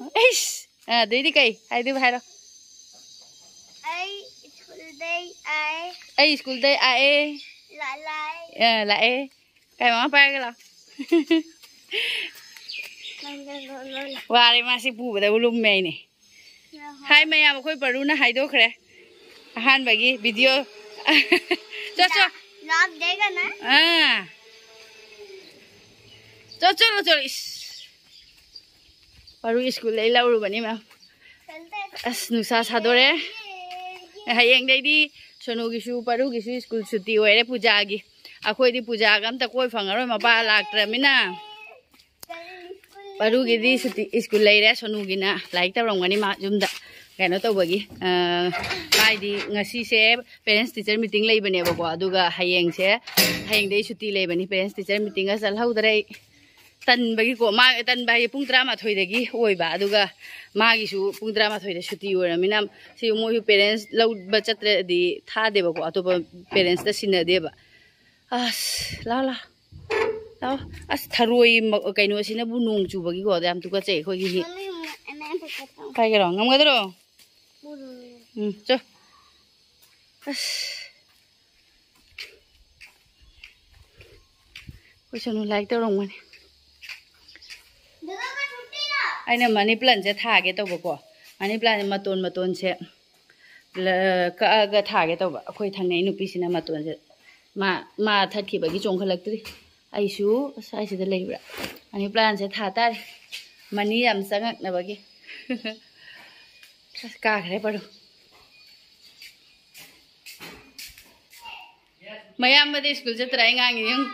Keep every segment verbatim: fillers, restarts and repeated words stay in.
ꯑꯩꯁ! ꯑ, ꯑꯗꯩꯗꯤ ꯀꯩ ꯍꯥꯏꯗꯣꯏꯕ ꯍꯥꯏꯔꯣ? ꯑꯩ ꯁ꯭ꯀꯨꯜꯗꯩ ꯑꯥꯏ꯫ ꯑꯩ ꯁ꯭ꯀꯨꯜꯗꯩ ꯑꯥꯛꯑꯦ꯫ ꯂꯥꯛꯂꯥꯏ꯫ ꯑ, ꯂꯥꯛꯑꯦ꯫ ꯀꯥꯏ ꯃꯃꯥ ꯄꯥꯏꯔꯒ ꯂꯥꯛꯑꯣ꯫ ꯅꯪ ꯅꯪ ꯅꯪ ꯅꯪ꯫ ꯋꯥꯔꯦ ꯃꯥꯁꯤ ꯄꯨꯕꯗꯕꯨ ꯂꯨꯝꯃꯦ ꯍꯥꯏꯅꯦ꯫ ꯍꯥꯏ ꯃꯌꯥꯝ, ꯑꯩꯈꯣꯏ ꯄꯔꯨꯅ ꯍꯥꯏꯗꯣꯛꯈ꯭ꯔꯦ꯫ ꯑꯍꯥꯟꯕꯒꯤ ꯚꯤꯗꯤꯑꯣ꯫ ꯆꯣ, ꯆꯣ꯫ ꯂꯥꯛ-, ꯂꯥꯛꯗꯦꯒꯅ꯫ ꯑꯥ꯫ ꯆꯣ, ꯆꯣ, ꯆꯣ, ꯏꯁ꯫ ꯄꯔꯨ ꯁ꯭ꯀꯨꯜꯗꯩ ꯂꯧꯔꯨꯕꯅꯤ, ꯃꯦꯝ꯫ ꯑꯁ, ꯅꯨꯡꯁꯥ ꯁꯥꯗꯣꯔꯦ꯫ ꯍꯌꯦꯡꯗꯩꯗꯤ ꯁꯣꯅꯨꯒꯤꯁꯨ, ꯄꯔꯨꯒꯤꯁꯨ ꯁ꯭ꯀꯨꯜ ꯁꯨꯇꯤ ꯑꯣꯏꯔꯦ ꯄꯨꯖꯥꯒꯤ꯫ ꯑꯩꯈꯣꯏꯗꯤ ꯄꯨꯖꯥꯒ ꯑꯝꯇ ꯀꯣꯏ ꯐꯪꯉꯔꯣꯏ, ꯃꯄꯥ ꯂꯥꯛꯇ꯭ꯔꯃꯤꯅ꯫ ꯄꯔꯨꯒꯤꯗꯤ ꯁꯨꯇꯤ, ꯁ꯭ꯀꯨꯜ ꯂꯩꯔꯦ꯫ ꯁꯣꯅꯨꯒꯤꯅ ꯂꯥꯏꯔꯤꯛ ꯇꯧꯔꯝꯒꯅꯤ ꯃꯥ ꯌꯨꯝꯗ ꯀꯩꯅꯣ ꯇꯧꯕꯒꯤ꯫ ꯑ, ꯃꯥꯏꯗꯤ ꯉꯁꯤꯁꯦ parents teacher meeting ꯂꯩꯕꯅꯦꯕꯀꯣ, ꯑꯗꯨꯒ ꯍꯌꯦꯡꯁꯦ, ꯍꯌꯦꯡꯗꯩ ꯁꯨꯇꯤ ꯂꯩꯕꯅꯤ꯫ Parents teacher meetingꯒ ꯆꯠꯍꯧꯗ꯭ꯔꯦ ꯑꯩ꯫ ꯇꯟꯕꯒꯤꯀꯣ, ꯃꯥ ꯇꯟꯕ ꯍꯥꯏꯗꯤ ꯄꯨꯡ ꯇꯔꯥꯃꯥꯊꯣꯏꯗꯒꯤ ꯑꯣꯏꯕ, ꯑꯗꯨꯒ ꯃꯥꯒꯤꯁꯨ ꯄꯨꯡ ꯇꯔꯥꯃꯥꯊꯣꯏꯗ ꯁꯨꯇꯤ ꯑꯣꯏꯔꯃꯤꯅ ꯁꯤ ꯃꯣꯏꯁꯨ parents ꯂꯧꯕ ꯆꯠꯇ꯭ꯔꯗꯤ ꯊꯥꯗꯦꯕꯀꯣ, ꯑꯇꯣꯞꯄ parentsꯇ ꯁꯤꯟꯅꯗꯦꯕ꯫ ꯑꯁ, ꯂꯥ, ꯂꯥ꯫ ꯂꯥꯛꯑꯣ꯫ ꯑꯁ, ꯊꯔꯣꯏ ꯃ-, ꯀꯩꯅꯣꯁꯤꯅꯕꯨ ꯅꯣꯡ ꯆꯨꯕꯒꯤꯀꯣ, ꯌꯥꯝ ꯇꯨꯀꯠꯆꯩ ꯑꯩꯈꯣꯏꯒꯤ ꯍꯤ꯫ ꯃꯃꯤ, ꯑꯃ ꯑꯝꯇ ꯆꯠꯇꯣ꯫ ꯀꯥꯏꯒꯦꯔꯣ? ꯉꯝꯒꯗ꯭ꯔꯣ? ꯎꯔꯨ꯫ ꯎꯝ, ꯆꯣ꯫ ꯑꯁ꯫ ꯑꯩꯈꯣꯏ ꯁꯣꯅꯨ ꯂꯥꯏꯔꯤꯛ ꯇꯧꯔꯝꯒꯅꯤ꯫ ꯗꯥꯗꯥ, ꯀꯩ ꯁꯨꯇꯤꯅꯣ? ꯑꯩꯅ money plantꯁꯦ ꯊꯥꯒꯦ ꯇꯧꯕꯀꯣ꯫ Money plantꯁꯦ ꯃꯇꯣꯟ ꯃꯇꯣꯟꯁꯦ ꯂ-, ꯀꯛꯑꯒ ꯊꯥꯒꯦ ꯇꯧꯕ꯫ ꯑꯩꯈꯣꯏ ꯊꯪꯅꯩ ꯅꯨꯄꯤꯁꯤꯅ ꯃꯇꯣꯟꯁꯦ ꯃꯥ, ꯃꯥ ꯊꯠꯈꯤꯕꯒꯤ ꯆꯣꯡꯈꯠꯂꯛꯇ꯭ꯔꯤ꯫ ꯑꯩꯁꯨ ꯁ꯭ꯋꯥꯏꯁꯤꯗ ꯂꯩꯕ꯭ꯔꯥ? Money plantꯁꯦ ꯊꯥ ꯇꯥꯔꯦ꯫ Money ꯌꯥꯝ ꯆꯪꯉꯛꯅꯕꯒꯤ꯫ ꯑꯁ, ꯀꯥꯈ꯭ꯔꯦ ꯄꯔꯨ꯫ ꯃꯌꯥꯝꯕꯗꯤ ꯁ꯭ꯀꯨꯜ ꯆꯠꯇ꯭ꯔꯥ? ꯑꯩ ꯉꯥꯡꯉꯤ ꯌꯦꯡꯉꯨ꯫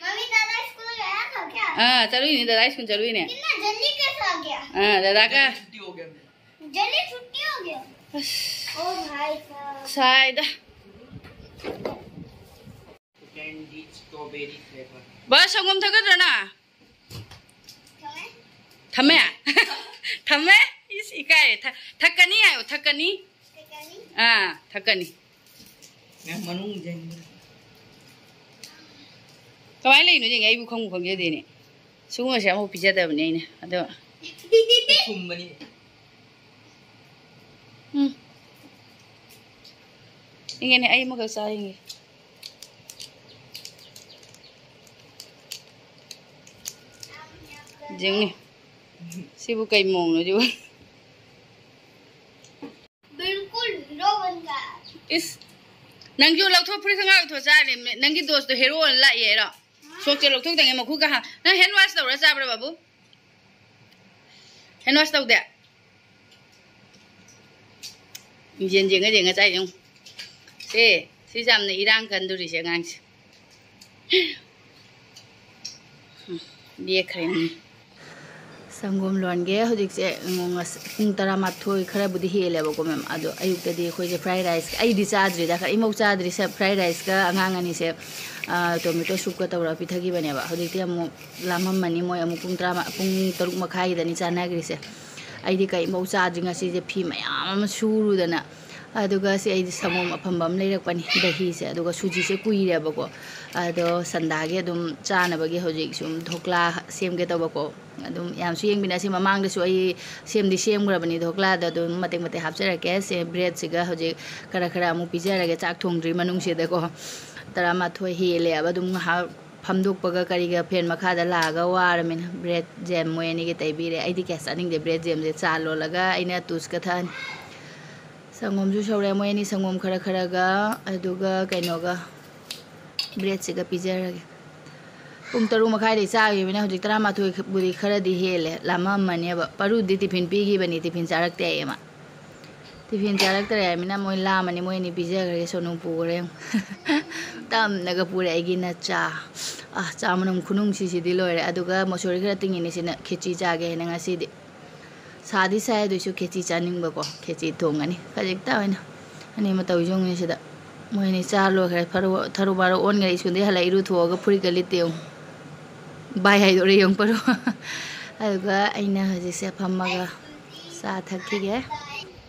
ꯃꯃꯤ, ꯗꯥꯗꯥ ꯁ꯭ꯀꯨꯜ ꯒꯌꯥ ꯊꯥ ꯀꯌꯥ? ꯑꯥ, ꯆꯠꯂꯨꯏꯅꯦ, ꯗꯥꯗꯥ ꯁ꯭ꯀꯨꯜ ꯆꯠꯂꯨꯏꯅꯦ꯫ ꯏꯇꯅꯥ ꯖꯜꯗꯤ ꯀꯩꯁꯥ ꯑꯥ ꯒꯌꯥ? ꯑꯥ, ꯗꯥꯗꯥ ꯀꯥ ꯖꯜꯗꯤ ꯁꯨꯇꯤ ꯍꯣ ꯒꯌꯥ? ꯑꯁ꯫ ꯑꯣ ꯚꯥꯏ ꯁꯥꯍꯕ꯫ ꯁꯥꯏꯗ꯫ Candy strawberry flavor. ꯕꯁ, ꯁꯪꯒꯣꯝ ꯊꯛꯀꯗ꯭ꯔ ꯅꯪ? ꯊꯝꯃꯦ? ꯊꯝꯃꯦ? ꯏꯁ, ꯏꯀꯥꯏꯔꯦ꯫ ꯊꯛ-, ꯊꯛꯀꯅꯤ ꯍꯥꯏꯌꯣ, ꯊꯛꯀꯅꯤ꯫ ꯑꯥ, ꯊꯛꯀꯅꯤ꯫ ꯃꯦꯝ, ꯃꯅꯨꯡ ꯆꯪꯉꯤ꯫ ꯀꯃꯥꯏꯅ ꯂꯩꯔꯤꯅꯣ ꯌꯦꯡꯒꯦ, ꯑꯩꯕꯨ ꯈꯪꯕꯨ ꯈꯪꯖꯗꯦꯅꯦ꯫ ꯁꯤꯒꯨꯝꯕꯁꯦ ꯑꯃꯐꯥꯎ ꯄꯤꯖꯗꯕꯅꯦ ꯑꯩꯅ꯫ ꯑꯗꯣ ꯊꯨꯝꯕꯅꯤ꯫ ꯎꯝ꯫ ꯏꯪꯒꯦꯅꯦ, ꯑꯩ ꯑꯃꯈꯛ ꯆꯥ ꯌꯦꯡꯒꯦ꯫ ꯌꯦꯡꯅꯤ꯫ ꯁꯤꯕꯨ ꯀꯩ ꯃꯑꯣꯡꯅꯣ ꯁꯤꯕꯨ? ꯕꯤꯜꯀꯨꯜ ꯍꯤꯔꯣ ꯕꯟ ꯒꯌꯥ꯫ ꯏꯁ, ꯅꯪꯁꯨ ꯂꯧꯊꯣꯛ, ꯐꯨꯔꯤꯠ ꯈꯪꯒꯥ ꯂꯧꯊꯣꯛ ꯆꯥꯔꯦ꯫ ꯅꯪꯒꯤ ꯗꯣꯁꯇꯣ ꯍꯦꯔꯣ ꯑꯣꯏꯅ ꯂꯥꯛꯑꯦ ꯍꯥꯏꯔꯣ? ꯁꯣꯛꯁꯦ ꯂꯧꯊꯣꯛꯇꯉꯩ ꯃꯈꯨꯠꯀ ꯍꯥ-, ꯅꯪ ꯍꯦꯟ ꯋꯥꯁ ꯇꯧꯔ ꯆꯥꯕ꯭ꯔꯥ ꯕꯥꯕꯨ? ꯍꯦꯟ ꯋꯥꯁ ꯇꯧꯗꯦ? ꯃꯤꯡꯁꯦꯟ ꯌꯦꯡꯉ ꯌꯦꯡꯉ ꯆꯥꯏ ꯌꯦꯡꯉꯨ꯫ ꯁꯦ, ꯁꯤꯁꯦ ꯌꯥꯝꯅ ꯏꯔꯥꯡ ꯀꯟꯗꯣꯔꯤꯁꯦ ꯑꯉꯥꯡꯁꯦ꯫ ꯎꯝ, ꯂꯦꯛꯈ꯭ꯔꯦ ꯃꯤ꯫ ꯁꯪꯒꯣꯝ ꯂꯣꯟꯒꯦ ꯍꯧꯖꯤꯛꯁꯦ꯫ ꯎꯝ, ꯉꯁ-, ꯄꯨꯡ ꯇꯔꯥꯃꯥꯊꯣꯏ ꯈꯔꯕꯨꯗꯤ ꯍꯦꯜꯂꯦꯕꯀꯣ, ꯃꯦꯝ꯫ ꯑꯗꯣ ꯑꯌꯨꯛꯇꯗꯤ ꯑꯩꯈꯣꯏꯁꯦ ꯐ꯭ꯔꯥꯏ ꯔꯥꯏꯁ, ꯑꯩꯗꯤ ꯆꯥꯗ꯭ꯔꯤꯗ, ꯑꯩꯃꯧ ꯆꯥꯗ꯭ꯔꯤ꯫ ꯁꯦ, ꯐ꯭ꯔꯥꯏ ꯔꯥꯏꯁꯀ ꯑꯉꯥꯡ ꯑꯅꯤꯁꯦ, ꯑ, ꯇꯣꯃꯦꯇꯣ ꯁꯨꯞꯀ ꯇꯧꯔꯒ ꯄꯤꯊꯈꯤꯕꯅꯦꯕ꯫ ꯍꯧꯖꯤꯛꯇꯤ ꯑꯃꯨꯛ ꯂꯥꯝꯃꯝꯃꯅꯤ꯫ ꯃꯣꯏ ꯑꯃꯨꯛ ꯄꯨꯡ ꯇꯔꯥ, ꯄꯨꯡ ꯇꯔꯨꯛ ꯃꯈꯥꯏꯗꯅꯤ ꯆꯥꯅꯈ꯭ꯔꯤꯁꯦ꯫ ꯑꯩꯗꯤ ꯀꯩꯃꯧ ꯆꯥꯗ꯭ꯔꯤ ꯉꯁꯤꯁꯦ꯫ ꯐꯤ ꯃꯌꯥꯝ ꯑꯃ ꯁꯨꯔꯨꯗꯅ꯫ ꯑꯗꯨꯒ ꯁꯤ ꯑꯩꯗꯤ ꯁꯪꯒꯣꯝ ꯑꯐꯝꯕ ꯑꯃ ꯂꯩꯔꯛꯄꯅꯤ, ꯗꯍꯤꯁꯦ꯫ ꯑꯗꯨꯒ ꯁꯨꯖꯤꯁꯦ ꯀꯨꯏꯔꯦꯕꯀꯣ꯫ ꯑꯗꯣ ꯁꯟꯗꯥꯒꯤ ꯑꯗꯨꯝ ꯆꯥꯅꯕꯒꯤ ꯍꯧꯖꯤꯛ ꯁꯨꯝ ꯙꯣꯛꯂꯥ ꯁꯦꯝꯒꯦ ꯇꯧꯕꯀꯣ꯫ ꯑꯗꯨꯝ ꯌꯥꯝꯁꯨ ꯌꯦꯡꯕꯤꯅꯁꯤ꯫ ꯃꯃꯥꯡꯗꯁꯨ ꯑꯩ ꯁꯦꯝꯗꯤ ꯁꯦꯝꯈ꯭ꯔꯕꯅꯤ ꯙꯣꯛꯂꯥꯗ꯫ ꯑꯗꯨꯝ ꯃꯇꯦꯛ ꯃꯇꯦꯛ ꯍꯥꯞꯆꯔꯛꯀꯦ꯫ ꯁꯦ, ꯕ꯭ꯔꯦꯗꯁꯤꯒ ꯍꯧꯖꯤꯛ ꯈꯔ ꯈꯔ ꯑꯃꯨꯛ ꯄꯤꯖꯔꯒꯦ ꯆꯥꯛ ꯊꯣꯡꯗ꯭ꯔꯤ ꯃꯅꯨꯡꯁꯤꯗꯀꯣ꯫ ꯇꯔꯥꯃꯥꯊꯣꯏ ꯍꯦꯜꯂꯦꯕ꯫ ꯑꯗꯨꯝ ꯉꯥꯏꯍꯥꯛ ꯐꯝꯗꯣꯛꯄꯒ ꯀꯔꯤꯒ ꯐꯦꯟ ꯃꯈꯥꯗ ꯂꯥꯛꯑꯒ ꯋꯥꯔꯃꯤꯅ꯫ ꯕ꯭ꯔꯦꯗ ꯖꯦꯝ ꯃꯣꯏ ꯑꯅꯤꯒꯤ ꯇꯩꯕꯤꯔꯦ꯫ ꯑꯩꯗꯤ ꯀꯌꯥ ꯆꯥꯅꯤꯡꯗꯦ ꯕ꯭ꯔꯦꯗ ꯖꯦꯝꯁꯦ꯫ ꯆꯥ ꯂꯣꯜꯂꯒ ꯑꯩꯅ ꯇꯨꯁꯀ ꯊꯛꯑꯅꯤ꯫ ꯁꯪꯒꯣꯝꯁꯨ ꯁꯧꯔꯦ꯫ ꯃꯣꯏ ꯑꯅꯤ ꯁꯪꯒꯣꯝ ꯈꯔ ꯈꯔꯒ, ꯑꯗꯨꯒ ꯀꯩꯅꯣꯒ, ꯕ꯭ꯔꯦꯗꯁꯤꯒ ꯄꯤꯖꯔꯒꯦ꯫ ꯄꯨꯡ ꯇꯔꯨꯛ ꯃꯈꯥꯏꯗꯩ ꯆꯥꯈꯤꯕꯅꯦ꯫ ꯍꯧꯖꯤꯛ ꯇꯔꯥꯃꯥꯊꯣꯏꯕꯨꯗꯤ ꯈꯔꯗꯤ ꯍꯦꯜꯂꯦ꯫ ꯂꯥꯝꯃꯝꯃꯅꯦꯕ꯫ ꯄꯔꯨꯗꯤ ꯇꯤꯐꯤꯟ ꯄꯤꯈꯤꯕꯅꯤ, ꯇꯤꯐꯤꯟ ꯆꯥꯔꯛꯇꯦ ꯑꯩ ꯑꯃ꯫ ꯇꯤꯐꯤꯟ ꯆꯥꯔꯛꯇ꯭ꯔꯦ ꯍꯥꯏꯃꯤꯅ ꯃꯣꯏ ꯂꯥꯝꯃꯅꯤ꯫ ꯃꯣꯏ ꯑꯅꯤ ꯄꯤꯖꯈ꯭ꯔꯒꯦ꯫ ꯁꯣꯅꯨ ꯄꯨꯈ꯭ꯔꯦ ꯌꯦꯡꯉꯨ꯫ ꯇꯞꯅꯒ ꯄꯨꯔꯦ ꯑꯩꯒꯤꯅ ꯆꯥ꯫ ꯑꯥ, ꯆꯥ ꯃꯅꯝ ꯈꯨꯅꯨꯡꯁꯤꯁꯤꯗꯤ ꯂꯣꯏꯔꯦ꯫ ꯑꯗꯨꯒ ꯃꯁꯣꯔꯤ ꯈꯔ ꯇꯤꯡꯉꯤꯅꯤ ꯁꯤꯅ꯫ ꯈꯦꯆꯤ ꯆꯥꯒꯦ ꯍꯥꯏꯅ ꯉꯁꯤꯗꯤ꯫ ꯁꯥꯗꯤ ꯁꯥꯏ, ꯑꯗꯨꯏꯁꯨ ꯈꯦꯆꯤ ꯆꯥꯅꯤꯡꯕꯀꯣ꯫ ꯈꯦꯆꯤ ꯊꯣꯡꯒꯅꯤ ꯈꯖꯤꯛꯇ ꯑꯣꯏꯅ꯫ ꯑꯅꯤ ꯑꯃ ꯇꯧꯔꯤꯁꯤ ꯌꯦꯡꯉꯨꯅꯦ ꯁꯤꯗ꯫ ꯃꯣꯏ ꯑꯅꯤ ꯆꯥ ꯂꯣꯏꯈ꯭ꯔꯦ꯫ ꯐꯔꯨ-, ꯊꯔꯨ ꯃꯥꯔꯨ ꯑꯣꯟꯈ꯭ꯔꯦ꯫ ꯁ꯭ꯀꯨꯜꯗꯒꯤ ꯍꯜꯂꯛ ꯏꯔꯨ ꯊꯣꯛꯑꯒ ꯐꯨꯔꯤꯠꯀ ꯂꯤꯠꯇꯦ ꯌꯦꯡꯉꯨ꯫ ꯕꯥꯏ ꯍꯥꯏꯗꯣꯔꯦ ꯌꯦꯡꯉꯨ ꯄꯔꯨ꯫ ꯑꯗꯨꯒ ꯑꯩꯅ ꯍꯧꯖꯤꯛꯁꯦ ꯐꯝꯃꯒ ꯆꯥ ꯊꯛꯈꯤꯒꯦ꯫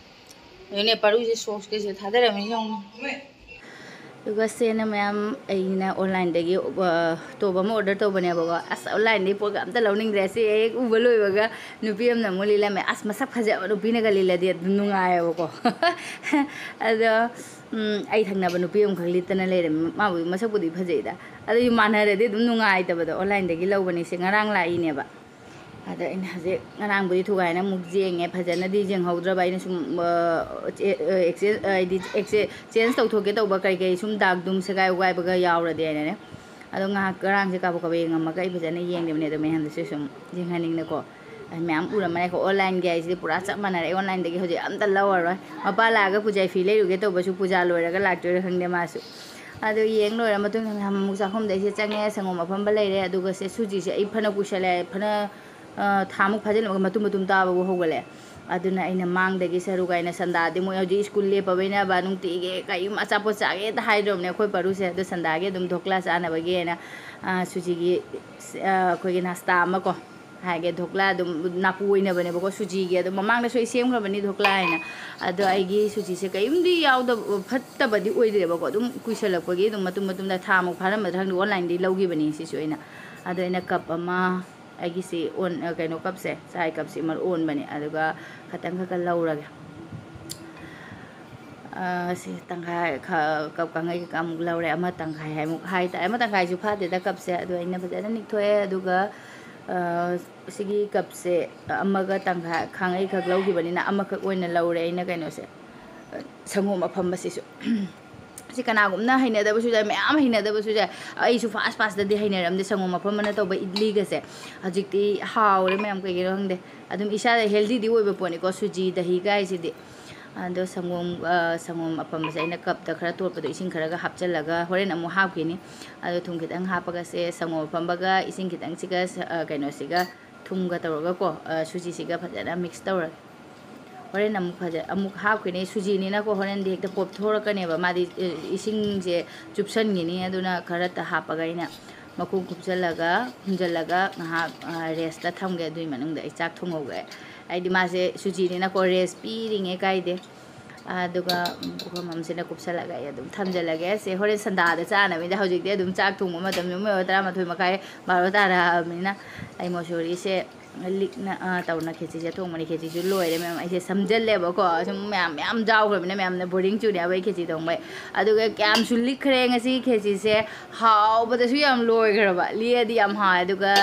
ꯑꯗꯨꯅꯦ ꯄꯔꯨꯁꯦ ꯁꯣꯛꯁꯀꯁꯦ ꯊꯥꯗꯔꯝꯃꯤ ꯌꯦꯡꯉꯨ꯫ ꯑꯗꯨꯒ ꯁꯦꯅ ꯃꯌꯥꯝ ꯑꯩꯅ ꯑꯣꯟꯂꯥꯏꯟꯗꯒꯤ ꯇꯣꯞ ꯑꯃ ꯑꯣꯔꯗꯔ ꯇꯧꯕꯅꯦꯕꯀꯣ꯫ ꯑꯁ, ꯑꯣꯟꯂꯥꯏꯟꯗꯒꯤ ꯄꯣꯠꯀ ꯑꯝꯇ ꯂꯧꯅꯤꯡꯗ꯭ꯔꯦ꯫ ꯁꯤ ꯍꯦꯛ ꯎꯕ ꯂꯣꯏꯕꯒ ꯅꯨꯄꯤ ꯑꯃꯅ ꯑꯃꯨꯛ ꯂꯤꯜꯂꯝꯃꯦ, "ꯑꯁ, ꯃꯁꯛ ꯐꯖꯕ ꯅꯨꯄꯤꯅꯒ ꯂꯤꯜꯂꯗꯤ ꯑꯗꯨꯝ ꯅꯨꯡꯉꯥꯏꯌꯦꯕꯀꯣ"꯫ ꯑꯗꯣ ꯎꯝ, ꯑꯩ ꯊꯪꯅꯕ ꯅꯨꯄꯤ ꯑꯃꯈꯛ ꯂꯤꯠꯇꯅ ꯂꯩꯔꯝꯃꯤ꯫ ꯃꯥꯕꯨꯗꯤ ꯃꯁꯛꯄꯨꯗꯤ ꯐꯖꯩꯗ, ꯑꯗꯨ ꯏꯃꯥꯟꯅꯔꯗꯤ ꯑꯗꯨꯝ ꯅꯨꯡꯉꯥꯏꯇꯕꯗꯣ꯫ ꯑꯣꯟꯂꯥꯏꯟꯗꯒꯤ ꯂꯧꯕꯅꯤ, ꯁꯤ ꯉꯔꯥꯡ ꯂꯥꯛꯏꯅꯦꯕ꯫ ꯑꯗ ꯑꯩꯅ ꯍꯧꯖꯤꯛ ꯉꯔꯥꯡꯕꯨꯗꯤ ꯊꯨꯒꯥꯏꯅ ꯑꯃꯨꯛ ꯌꯦꯡꯉꯦ, ꯐꯖꯅꯗꯤ ꯌꯦꯡꯍꯧꯗ꯭ꯔꯕ꯫ ꯑꯩꯅ ꯁꯨꯝ, ꯑ, ꯑꯦ, ꯑ, exchange, ꯍꯥꯏꯗꯤ exchange, change ꯇꯧꯊꯣꯛꯀꯦ ꯇꯧꯕ ꯀꯔꯤ ꯀꯔꯤ ꯁꯨꯝ ꯗꯥꯛ ꯗꯨꯝ ꯁꯦꯒꯥꯏ ꯎꯒꯥꯏꯕꯒ ꯌꯥꯎꯔꯗꯤ ꯍꯥꯏꯅꯅꯦ꯫ ꯑꯗꯣ ꯉꯥꯏꯍꯥꯛ ꯉꯔꯥꯡꯁꯦ ꯀꯥꯕꯛ ꯀꯥꯕꯛ ꯌꯦꯡꯉꯝꯃꯒ ꯑꯩ ꯐꯖꯅ ꯌꯦꯡꯗꯕꯅꯦ, ꯑꯗꯣ ꯃꯌꯥꯝꯗꯁꯨ ꯁꯨꯝ ꯌꯦꯡꯍꯟꯅꯤꯡꯅꯀꯣ꯫ ꯑꯩ ꯃꯌꯥꯝ ꯎꯔꯝꯃꯅꯤꯀꯣ, ꯑꯣꯟꯂꯥꯏꯟꯒꯤ ꯍꯥꯏꯁꯤꯗꯤ ꯄꯨꯔꯥ ꯆꯞ ꯃꯥꯟꯅꯔꯦ꯫ ꯑꯩ ꯑꯣꯟꯂꯥꯏꯟꯗꯒꯤ ꯍꯧꯖꯤꯛ ꯑꯝꯇ ꯂꯧꯔꯔꯣꯏ꯫ ꯃꯄꯥ ꯂꯥꯛꯑꯒ ꯄꯨꯖꯥ ꯐꯤ ꯂꯩꯔꯨꯒꯦ ꯇꯧꯕꯁꯨ ꯄꯨꯖꯥ ꯂꯣꯏꯔꯒ ꯂꯥꯛꯇꯣꯏꯔꯥ ꯈꯪꯗꯦ ꯃꯥꯁꯨ꯫ ꯑꯗꯨ ꯌꯦꯡ ꯂꯣꯏꯔ ꯃꯇꯨꯡꯗ ꯃꯌꯥꯝ ꯑꯃꯨꯛ ꯆꯥꯛꯈꯨꯝꯗ ꯑꯩꯁꯦ ꯆꯪꯉꯦ, ꯁꯪꯒꯣꯝ ꯑꯐꯝꯕ ꯂꯩꯔꯦ, ꯑꯗꯨꯒ ꯁꯦ ꯁꯨꯖꯤꯁꯦ ꯑꯩ ꯐꯅ ꯀꯨꯏꯁꯜꯂꯦ, ꯐꯅ, ꯑ, ꯊꯥꯃꯨꯛ ꯐꯥꯖꯤꯜꯂꯝꯃꯒ ꯃꯇꯨꯝ ꯃꯇꯨꯝ ꯇꯥꯕꯕꯨ ꯍꯧꯒꯠꯂꯦ꯫ ꯑꯗꯨꯅ ꯑꯩꯅ ꯃꯥꯡꯗꯒꯤ ꯁꯔꯨ ꯀꯥꯏꯅ ꯁꯟꯗꯥꯗꯤ ꯃꯣꯏ ꯍꯧꯖꯤꯛ ꯁ꯭ꯀꯨꯜ ꯂꯦꯞꯄꯕꯩꯅꯕ ꯅꯨꯡꯇꯤꯒꯤ ꯀꯔꯤꯒꯨꯝꯕ ꯑꯆꯥꯄꯣꯠ ꯆꯥꯒꯦꯗ ꯍꯥꯏꯗ꯭ꯔꯕꯅꯦ ꯑꯩꯈꯣꯏ ꯄꯥꯔꯨꯁꯦ꯫ ꯑꯗꯣ ꯁꯟꯗꯥꯒꯤ ꯑꯗꯨꯝ ꯙꯣꯀ꯭ꯂꯥ ꯆꯥꯅꯕꯒꯤ ꯍꯥꯏꯅ, ꯑ, ꯁꯨꯖꯤꯒꯤ, ꯑ, ꯑꯩꯈꯣꯏꯒꯤ ꯅꯥꯁꯇꯥ ꯑꯃ ꯀꯣ, ꯍꯥꯏꯒꯦ, ꯙꯣꯀ꯭ꯂꯥ ꯑꯗꯨꯝ ꯅꯥꯄꯨ ꯑꯣꯏꯅꯕꯅꯦꯕꯀꯣ ꯁꯨꯖꯤꯒꯤ꯫ ꯑꯗꯨꯝ ꯃꯃꯥꯡꯗꯁꯨ ꯑꯩ ꯁꯦꯝꯈ꯭ꯔꯕꯅꯤ ꯙꯣꯀ꯭ꯂꯥ ꯍꯥꯏꯅ꯫ ꯑꯗꯣ ꯑꯩꯒꯤ ꯁꯨꯖꯤꯁꯦ ꯀꯔꯤꯝꯗꯤ ꯌꯥꯎꯗꯕ, ꯐꯠꯇꯕꯗꯤ ꯑꯣꯏꯗ꯭ꯔꯦꯕꯀꯣ꯫ ꯑꯗꯨꯝ ꯀꯨꯏꯁꯜꯂꯛꯄꯒꯤ ꯑꯗꯨꯝ ꯃꯇꯨꯝ ꯃꯇꯨꯝꯗ ꯊꯥ ꯃꯨꯛ ꯐꯥꯔꯝꯃꯗ꯭ꯔꯥ ꯈꯪꯗꯦ, ꯑꯣꯟꯂꯥꯏꯟꯗꯒꯤ ꯂꯧꯈꯤꯕꯅꯤ ꯁꯤꯁꯨ ꯑꯩꯅ꯫ ꯑꯗꯣ ꯑꯩꯅ ꯀꯞ ꯑꯃ, ꯑꯩꯒꯤꯁꯤ ꯑꯣꯟ-, ꯑ, ꯀꯩꯅꯣ ꯀꯞꯁꯦ, ꯆꯥꯏ ꯀꯞꯁꯤ ꯑꯃ ꯑꯣꯟꯕꯅꯦ꯫ ꯑꯗꯨꯒ ꯈꯇꯪ ꯈꯛ ꯂꯧꯔꯒꯦ꯫ ꯑ, ꯁꯤ ꯇꯪꯈꯥꯏ ꯈ-, ꯀꯞ ꯈꯥꯡꯉꯩ ꯀꯩꯀꯥ ꯑꯃꯨꯛ ꯂꯧꯔꯦ꯫ ꯑꯃ ꯇꯪꯈꯥꯏ ꯍꯥꯏꯃꯨꯛ ꯍꯥꯏꯇꯥꯔꯦ꯫ ꯑꯃ ꯇꯪꯈꯥꯏꯁꯨ ꯐꯥꯗꯦꯗ ꯀꯞꯁꯦ꯫ ꯑꯗꯣ ꯑꯩꯅ ꯐꯖꯅ ꯅꯤꯛꯊꯣꯛꯑꯦ꯫ ꯑꯗꯨꯒ, ꯑ, ꯁꯤꯒꯤ ꯀꯞꯁꯦ ꯑꯃꯒ ꯇꯪꯈꯥꯏ ꯈꯥꯡꯉꯩ ꯈꯛ ꯂꯧꯈꯤꯕꯅꯤꯅ ꯑꯃꯈꯛ ꯑꯣꯏꯅ ꯂꯧꯔꯦ ꯑꯩꯅ ꯀꯩꯅꯣꯁꯦ, ꯁꯪꯒꯣꯝ ꯑꯐꯝꯕꯁꯤꯁꯨ꯫ ꯁꯤ ꯀꯅꯥꯒꯨꯝꯅ ꯍꯩꯅꯗꯕꯁꯨ ꯌꯥꯏ, ꯃꯌꯥꯝ ꯍꯩꯅꯗꯕꯁꯨ ꯌꯥꯏ꯫ ꯑꯩꯁꯨ ꯐꯥꯁ ꯐꯥꯁꯇꯗꯤ ꯍꯩꯅꯔꯝꯗꯦ ꯁꯪꯒꯣꯝ ꯑꯐꯝꯕꯅ ꯇꯧꯕ ꯏꯗꯂꯤꯒꯁꯦ꯫ ꯍꯧꯖꯤꯛꯇꯤ ꯍꯥꯎꯔꯦ ꯃꯌꯥꯝ, ꯀꯩꯒꯤꯅꯣ ꯈꯪꯗꯦ꯫ ꯑꯗꯨꯝ ꯏꯁꯥꯗ ꯍꯦꯜꯗꯤꯗꯤ ꯑꯣꯏꯕ ꯄꯣꯠꯅꯤꯀꯣ ꯁꯨꯖꯤ ꯗꯍꯤꯒ ꯍꯥꯏꯁꯤꯗꯤ꯫ ꯑꯗꯣ ꯁꯪꯒꯣꯝ, ꯑ, ꯁꯪꯒꯣꯝ ꯑꯐꯝꯕꯁꯦ ꯑꯩꯅ ꯀꯞꯇ ꯈꯔ ꯇꯣꯠꯄꯗꯣ ꯏꯁꯤꯡ ꯈꯔꯒ ꯍꯥꯞꯆꯤꯜꯂꯒ ꯍꯣꯔꯦꯟ ꯑꯃꯨꯛ ꯍꯥꯞꯈꯤꯅꯤ꯫ ꯑꯗꯣ ꯊꯨꯝ ꯈꯤꯇꯪ ꯍꯥꯞꯄꯒꯁꯦ, ꯁꯪꯒꯣꯝ ꯑꯐꯝꯕꯒ ꯏꯁꯤꯡ ꯈꯤꯇꯪꯁꯤꯒ ꯁ-, ꯑ, ꯀꯩꯅꯣꯁꯤꯒ, ꯊꯨꯝꯒ ꯇꯧꯔꯒꯀꯣ, ꯑ, ꯁꯨꯖꯤꯁꯤꯒ ꯐꯖꯅ ꯃꯤꯛꯁ ꯇꯧꯔꯒꯦ꯫ ꯍꯣꯔꯦꯟ ꯑꯃꯨꯛ ꯐꯖ-, ꯑꯃꯨꯛ ꯍꯥꯞꯈꯤꯅꯤ꯫ ꯁꯨꯖꯤꯅꯤꯅꯀꯣ ꯍꯣꯔꯦꯟꯗꯤ ꯍꯦꯛꯇ ꯄꯣꯞꯊꯣꯔꯛꯀꯅꯦꯕ꯫ ꯃꯥꯗꯤ, ꯑ, ꯏꯁꯤꯡꯁꯦ ꯆꯨꯞꯁꯟꯈꯤꯅꯤ꯫ ꯑꯗꯨꯅ ꯈꯔꯇ ꯍꯥꯞꯄꯒ ꯑꯩꯅ ꯃꯈꯨꯝ ꯀꯨꯞꯁꯜꯂꯒ, ꯈꯨꯝꯖꯜꯂꯒ ꯉꯥꯏꯍꯥꯛ, ꯑ, ꯔꯦꯁꯇ ꯊꯝꯒꯦ꯫ ꯑꯗꯨꯒꯤ ꯃꯅꯨꯡꯗ ꯑꯩ ꯆꯥꯛ ꯊꯣꯡꯍꯧꯒꯦ꯫ ꯍꯥꯏꯗꯤ ꯃꯥꯁꯦ ꯁꯨꯖꯤꯅꯤꯅꯀꯣ ꯔꯦꯁ ꯄꯤꯔꯤꯉꯩ ꯀꯥꯏꯗꯦ꯫ ꯑꯗꯨꯒ, ꯎꯝ, ꯄꯨꯈꯝ ꯑꯃꯁꯤꯅ ꯀꯨꯞꯁꯜꯂꯒ ꯑꯩ ꯑꯗꯨꯝ ꯊꯝꯖꯜꯂꯒꯦ꯫ ꯁꯦ, ꯍꯣꯔꯦꯟ ꯁꯟꯗꯥꯗ ꯆꯥꯅꯕꯅꯤꯗ꯫ ꯍꯧꯖꯤꯛꯇꯤ ꯑꯗꯨꯝ ꯆꯥꯛ ꯊꯣꯡꯕ ꯃꯇꯝ ꯌꯧꯔꯦ, ꯇꯔꯥꯃꯥꯊꯣꯏ ꯃꯈꯥꯏ, ꯕꯥꯔꯣ ꯇꯥꯔꯛꯑꯕꯅꯤꯅ꯫ ꯑꯩ ꯃꯣꯁꯣꯔꯤꯁꯦ ꯂꯤꯛꯅ, ꯑ, ꯇꯧꯅ ꯈꯦꯆꯤꯁꯦ ꯊꯣꯡꯕꯅꯤ꯫ ꯈꯦꯆꯤꯁꯨ ꯂꯣꯏꯔꯦ ꯃꯌꯥꯝ꯫ ꯑꯩꯁꯦ ꯁꯝꯖꯜꯂꯦꯕꯀꯣ, ꯁꯨꯝ ꯃꯌꯥꯝ ꯃꯌꯥꯝ ꯌꯥꯎꯈ꯭ꯔꯕꯅꯤꯅ ꯃꯌꯥꯝꯅ boring ꯆꯨꯅꯦꯕ ꯑꯩ ꯈꯦꯆꯤ ꯊꯣꯡꯕꯩ꯫ ꯑꯗꯨꯒ ꯀꯌꯥꯝꯁꯨ ꯂꯤꯛꯈ꯭ꯔꯦ ꯉꯁꯤ ꯈꯦꯆꯤꯁꯦ꯫ ꯍꯥꯎꯕꯗꯁꯨ ꯌꯥꯝ ꯂꯣꯏꯈ꯭ꯔꯕ꯫ ꯂꯤꯛꯑꯗꯤ ꯌꯥꯝ ꯍꯥꯎꯋꯦ꯫ ꯑꯗꯨꯒ